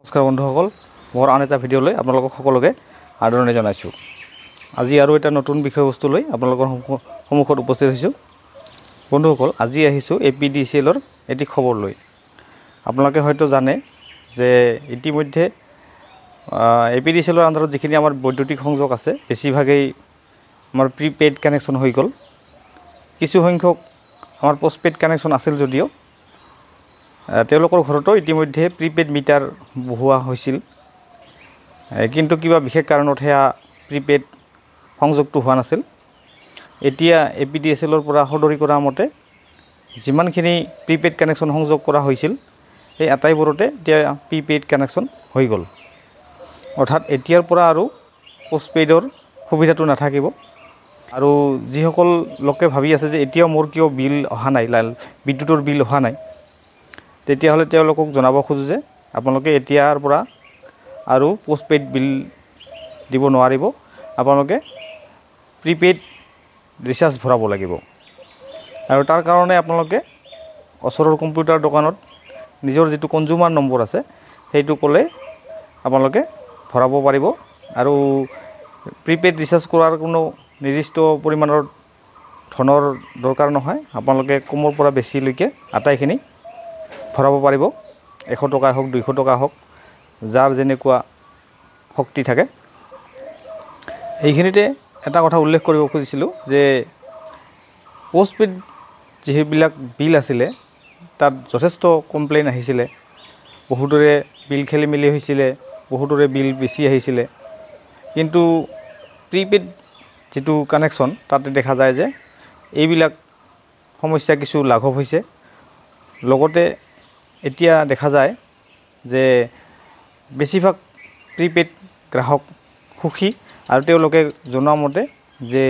নমস্কাৰ বন্ধুসকল, মোৰ আন এটা ভিডিঅ'লৈ আপোনালোকক সকলোকে আদৰণি জনাইছোঁ। আজি আৰু এটা নতুন বিষয়বস্তু লৈ আপোনালোকৰ সন্মুখত উপস্থিত হৈছোঁ। বন্ধুসকল, আজি আহিছোঁ এ পি ডি চি এলৰ এটি খবৰ লৈ। আপোনালোকে হয়তো জানে যে ইতিমধ্যে এ পি ডি চি এলৰ আণ্ডাৰত যিখিনি আমাৰ বৈদ্যুতিক সংযোগ আছে, বেছিভাগেই আমাৰ প্ৰিপেইড কানেকশ্যন হৈ গ'ল। কিছু সংখ্যক আমাৰ পষ্টপেইড কানেকশ্যন আছিল যদিও তেওঁলোকৰ ঘৰতো ইতিমধ্যে প্ৰিপেইড মিটাৰ বহোৱা হৈছিল, কিন্তু কিবা বিশেষ কাৰণত সেয়া প্ৰিপেইড সংযোগটো হোৱা নাছিল। এতিয়া এ পি ডি এছ এলৰ পৰা সদৰি কৰা মতে যিমানখিনি প্ৰিপেইড কানেকশ্যন সংযোগ কৰা হৈছিল, সেই আটাইবোৰতে এতিয়া প্ৰিপেইড কানেকশ্যন হৈ গ'ল। অৰ্থাৎ এতিয়াৰ পৰা আৰু পষ্টপেইডৰ সুবিধাটো নাথাকিব। আৰু যিসকল লোকে ভাবি আছে যে এতিয়াও মোৰ কিয় বিল অহা নাই, বিদ্যুতৰ বিল অহা নাই, তেতিয়াহ'লে তেওঁলোকক জনাব খোজোঁ যে আপোনালোকে এতিয়াৰ পৰা আৰু পষ্টপেইড বিল দিব নোৱাৰিব, আপোনালোকে প্ৰিপেইড ৰিচাৰ্জ ভৰাব লাগিব। আৰু তাৰ কাৰণে আপোনালোকে ওচৰৰ কম্পিউটাৰ দোকানত নিজৰ যিটো কনজিউমাৰ নম্বৰ আছে সেইটো ক'লে আপোনালোকে ভৰাব পাৰিব। আৰু প্ৰিপেইড ৰিচাৰ্জ কৰাৰ কোনো নিৰ্দিষ্ট পৰিমাণৰ ধনৰ দৰকাৰ নহয়, আপোনালোকে কমৰ পৰা বেছিলৈকে আটাইখিনি ভৰাব পাৰিব। 100 টকা হওক, 200 টকা হওক, যাৰ যেনেকুৱা শক্তি থাকে। এইখিনিতে এটা কথা উল্লেখ কৰিব খুজিছিলোঁ যে পষ্টপেইড যিবিলাক বিল আছিলে তাত যথেষ্ট কমপ্লেইন আহিছিলে, বহুতৰে বিল খেলি মেলি হৈছিলে, বহুতৰে বিল বেছি আহিছিলে। কিন্তু প্ৰিপেইড যিটো কানেকশ্যন তাতে দেখা যায় যে এইবিলাক সমস্যা কিছু লাঘৱ হৈছে। লগতে এতিয়া দেখা যায় যে বেছিভাগ প্ৰিপেইড গ্ৰাহক সুখী আৰু তেওঁলোকে জনোৱা মতে যে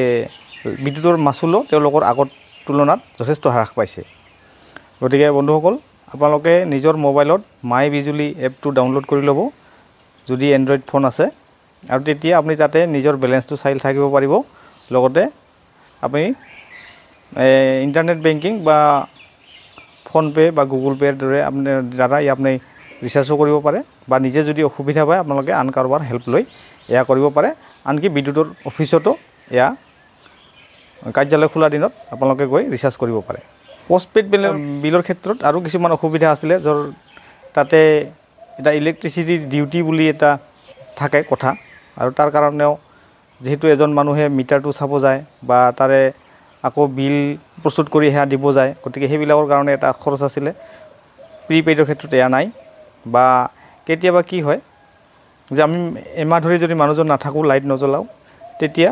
বিদ্যুতৰ মাচুলো তেওঁলোকৰ আগৰ তুলনাত যথেষ্ট হ্ৰাস পাইছে। গতিকে বন্ধুসকল, আপোনালোকে নিজৰ মোবাইলত মাই বিজুলী এপটো ডাউনলোড কৰি ল'ব যদি এণ্ড্ৰইড ফোন আছে, আৰু তেতিয়া আপুনি তাতে নিজৰ বেলেঞ্চটো চাই থাকিব পাৰিব। লগতে আপুনি ইণ্টাৰনেট বেংকিং বা ফোনপে' বা গুগল পে'ৰ দৰে আপুনি দ্বাৰা আপুনি ৰিচাৰ্জো কৰিব পাৰে, বা নিজে যদি অসুবিধা পায় আপোনালোকে আন কাৰোবাৰ হেল্প লৈ এয়া কৰিব পাৰে। আনকি বিদ্যুতৰ অফিচতো এয়া কাৰ্যালয় খোলা দিনত আপোনালোকে গৈ ৰিচাৰ্জ কৰিব পাৰে। পষ্টপেইড বিলৰ ক্ষেত্ৰত আৰু কিছুমান অসুবিধা আছিলে, ধৰ তাতে এটা ইলেক্ট্ৰিচিটি ডিউটি বুলি এটা থাকে কথা, আৰু তাৰ কাৰণেও যিহেতু এজন মানুহে মিটাৰটো চাব যায় বা তাৰে আকৌ বিল প্ৰস্তুত কৰি সেয়া দিব যায়, গতিকে সেইবিলাকৰ কাৰণে এটা খৰচ আছিলে। প্ৰিপেইডৰ ক্ষেত্ৰত এয়া নাই। বা কেতিয়াবা কি হয় যে আমি এমাহ ধৰি যদি মানুহজন নাথাকোঁ, লাইট নজ্বলাওঁ, তেতিয়া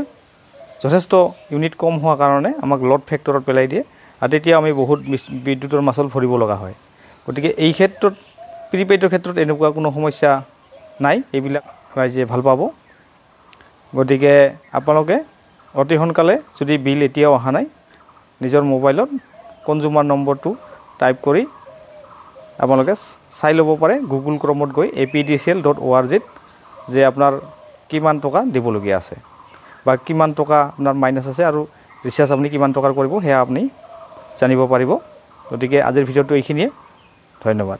যথেষ্ট ইউনিট কম হোৱাৰ কাৰণে আমাক ল'ড ফেক্টৰত পেলাই দিয়ে, আৰু তেতিয়া আমি বহুত বিদ্যুতৰ মাচুল ভৰিব লগা হয়। গতিকে এই ক্ষেত্ৰত প্ৰিপেইডৰ ক্ষেত্ৰত এনেকুৱা কোনো সমস্যা নাই, এইবিলাক ৰাইজে ভাল পাব। গতিকে আপোনালোকে অতি সোনকালে যদি বিল এতিয়াও অহা নাই, নিজৰ মোবাইলত কনজিউমাৰ নম্বৰটো টাইপ কৰি আপোনালোকে চাই ল'ব পাৰে গুগল ক্ৰমত গৈ apdcl.org ত যে আপোনাৰ কিমান টকা দিবলগীয়া আছে বা কিমান টকা আপোনাৰ মাইনাছ আছে আৰু ৰিচাৰ্জ আপুনি কিমান টকাৰ কৰিব সেয়া আপুনি জানিব পাৰিব। গতিকে আজিৰ ভিডিঅ'টো এইখিনিয়ে, ধন্যবাদ।